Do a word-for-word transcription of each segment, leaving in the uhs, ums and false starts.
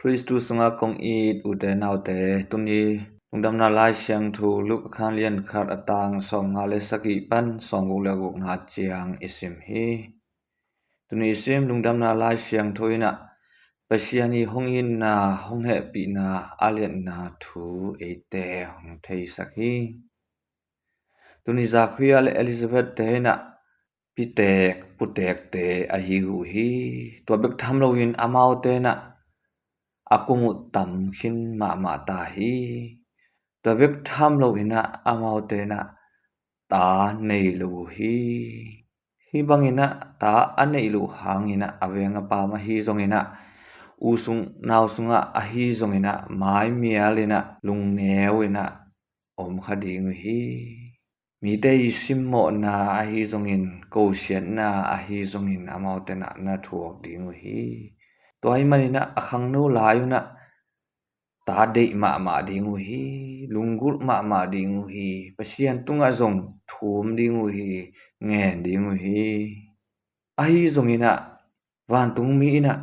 Khristu sungah kong it ute naute, tuni Lungdamna Lai Siangtho Luka khan lian khat a tang sawmnga le sagih pan sawmguk le gukna ciang i sim hi. Tuni i sim Lungdamna Lai Siangtho in ah Pasian i hong itna, hong hehpihna a liatna thu eite hong theisak hi. Tuni Zakaria le Elizabeth te in ah pitek putekte ahi uh hi. Tua bek tham loin amaute in ah a kung uh tam khin mahmah ta hi. Tua bek tham loin ah amaute in ah ta nei lo uh hi. Hih bangin ah ta a neih loh hangin ah a veng a paam ahi zongin ah, u sung nau sungah ahi zongin ah, maimial in ah, lungneu in ah om kha ding uh hi. Mite i simmawhna ahi zongin, kosiatna ahi zongin amaute in ah na thuak ding uh hi. Tua ahih manin ah a khangno lai un ah ta deih mahmah ding uh hi, lunggulh mahmah ding uh hi, Pasian tungah zong thum ding uh hi, ngen ding uh hi. Ahi zongin ah vantungmi in ah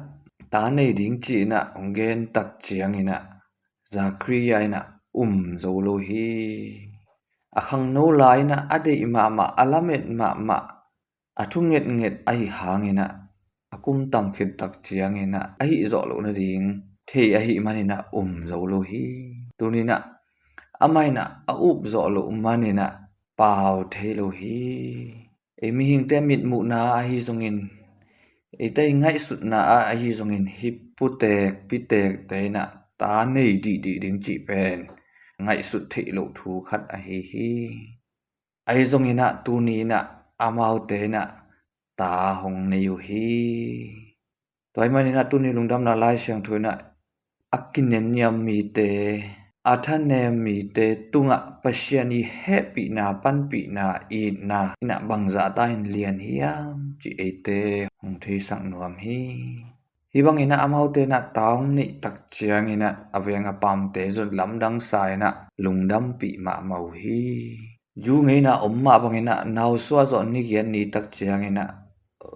ta nei ding ci-in ah hong gen tak ciangin ah Zakaria in ah um zo lo hi. A khangno lai in ah a deih mahmah, a lamet mahmah, a thu ngetnget ahi hangin ah a kum tam khit tak ciangin ah a hih zawh loh nading thei ahih manin ah um zo lo hi. Tunin ah amah in ah a up zawh loh manin ah pau thei lo hi. Ei mihingte mitmuhna ahi zongin, eite i ngaihsutna ah ahi zongin, hih putek pitekte in ah ta nei dihdih ding cih pen ngaihsut theih loh thu khat ahi hi. Ahi zongin ah tuni in ah amaute in ah ta hong nei uh hi. Tua ahih manin ah tuni Lungdamna Lai Siangtho in ah a kinenniam mite, a thanem mite tungah Pasian i hehpihna, panpihna, itna in ah bangzah ta in lian hiam cih eite hong theisak nuam hi. Hih bangin ah amaute in ah ta hong neih tak ciangin ah a veng a paamte zong lamdang sa in ah lungdampih mahmah uh hi. Zu ngeina om mah bangin ah nausuah zawh ni giat ni tak ciangin ah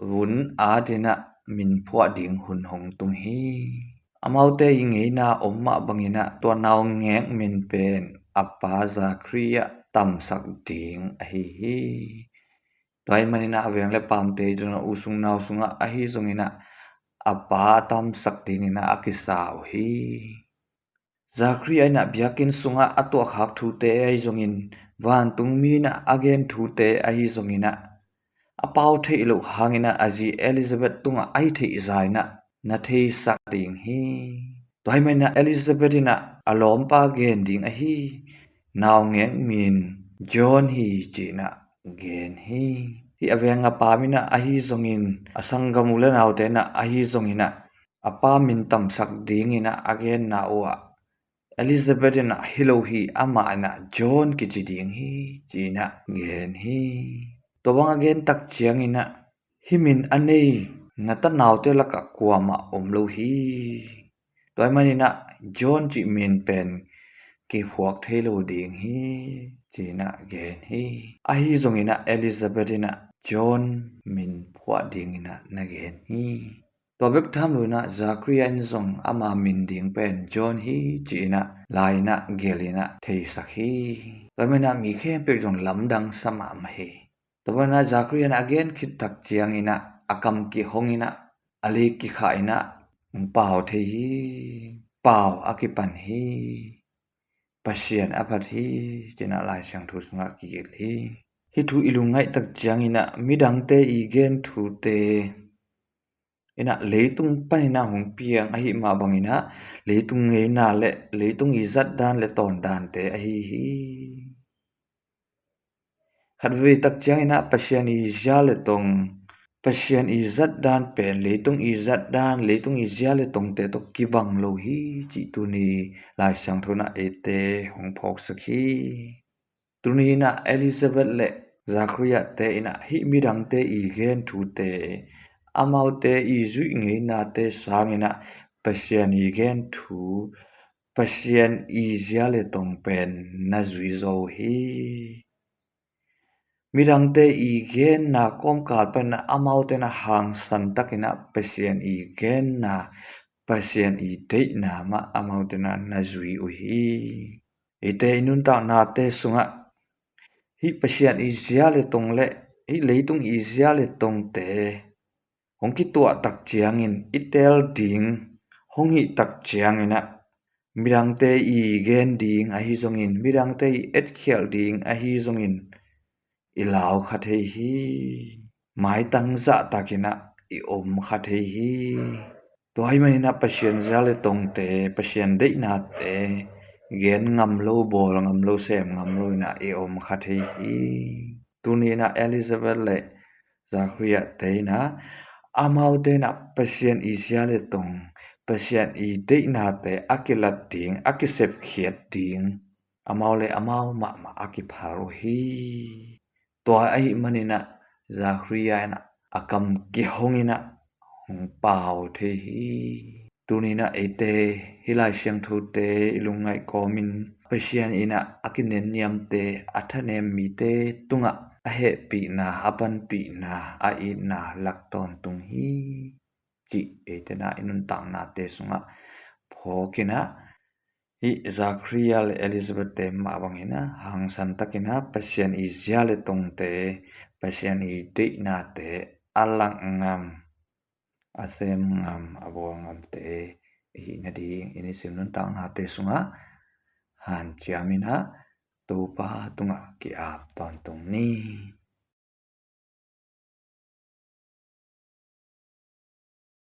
vun at in ah min phuah ding hun hong tung hi. Amaute i ngeina om mah bangin ah tua naungek min pen a pa Zakaria tamsak ding ahi hi. Tua ahih manin ah a veng le paamte zong ah u sung nau sungah ahi zongin ah a pa a tamsak dingin ah a kisa uh hi. Zakaria in ah biakinn sungah a tuahkhak thute ahi zongin, vantungmi in ah a gen thute ahi zongin ah a pau theih loh hangin ah a zi Elizabeth tungah a hih theih zah in ah na theisak ding hi. Tua ahih manin ah Elizabeth in ah a lawmpa gen ding ahi naungek min John hi ci-in ah gen hi. Hih a veng a paam in ah ahi zongin, a sanggam u le naute in ah ahi zongin ah a pa min tamsak dingin ah a genna uh ah Elizabeth in ah hi lo hi, amah in ah John kici ding hi ci-in ah gen hi. Tua bang a gen tak ciangin ah hih min a nei na tanaute lakah kuamah om lo hi. Tua ahih manin ah John cih min pen kiphuak thei lo ding hi ci-in ah gen hi. Ahi zongin ah Elizabeth in ah John min phuah dingin ah na gen hi. Tua bek tham loin ah Zakaria in zong ama min ding pen John hi ci-in ah lai in ah gelh in ah theisak hi. Tua ahih manin ah mi khempeuh zong lamdang sa mahmah hi. Tua ahih manin ah Zakaria in ah a gen khit tak ciangin ah a kam kihong in ah a lei kikhah in ah pau thei hi. Pau a kipan hi. Pasian a phat hi ci-in ah Lai Siangtho sungah kigelh hi. Hih thu i lungngaih tak ciangin ah midangte i gen thute in ah leitung panin ah hong piang ahih mah bangin ah leitung ngeina le leitung i zatdan le tawndante ahi hi. Khat veivei tak ciangin ah Pasian i zia le tong, Pasian i zatdan pen leitung i zatdan, leitung i zia le tongte tawh kibang lo hi cih tuni Lai Siangtho in ah eite hong phawksak hi. Tuni in ah Elizabeth le Zakaria te in ah hih midangte i gen thute, amaute i zuih ngeinate sangin ah Pasian i gen thu, Pasian i zia le tong pen na zui zo hi. Midangte i genna kawmkal panin ah amaute in ah hangsan takin ah Pasian i genna Pasian i deihna mah amaute na na zui uh hi. Eite i nuntaknate sungah hih Pasian i zia le tong le hih leitung i zia le tongte hong kituah tak ciangin i teel ding hong hih tak ciangin ah midangte i gen ding ahi zongin midangte i etkhialh ding ahi zongin i lau kha thei hi. Maitang zahtakin ah i om kha thei hi. Tua ahih manin ah Pasian zia le tongte Pasian deihnate gen ngam lo bawl ngam lo sem ngam lo in ah i om kha thei hi. Tuni in ah Elizabeth le Zachariah te in ah amaute in ah Pasian i zia le tong Pasian i deihnate a kilat ding a kisepkhiat ding amau le amau mahmah a kiphal uh hi. Tua ahih manin ah Zachariah in ah a kam kihong in ah hong pau thei hi. Tuni in ah eite hih Lai Siangthote i lungngaih kawmin Pasian in ah a kinenniamte a thanem mite tungah a hehpihna a panpihna a itna lak tawntung hi. Cih eite na i nuntaknate sungah phawk in ah hih Zachariah le Elizabeth te mah bangin ah hangsan takin ah Pasian i zia le tongte Pasian i deihnate a lak ngam a sem ngam a bawl ngamte i hih nading i nisim nuntaknate sungah hanciam in ah Topa tungah ki-ap tawntung ni.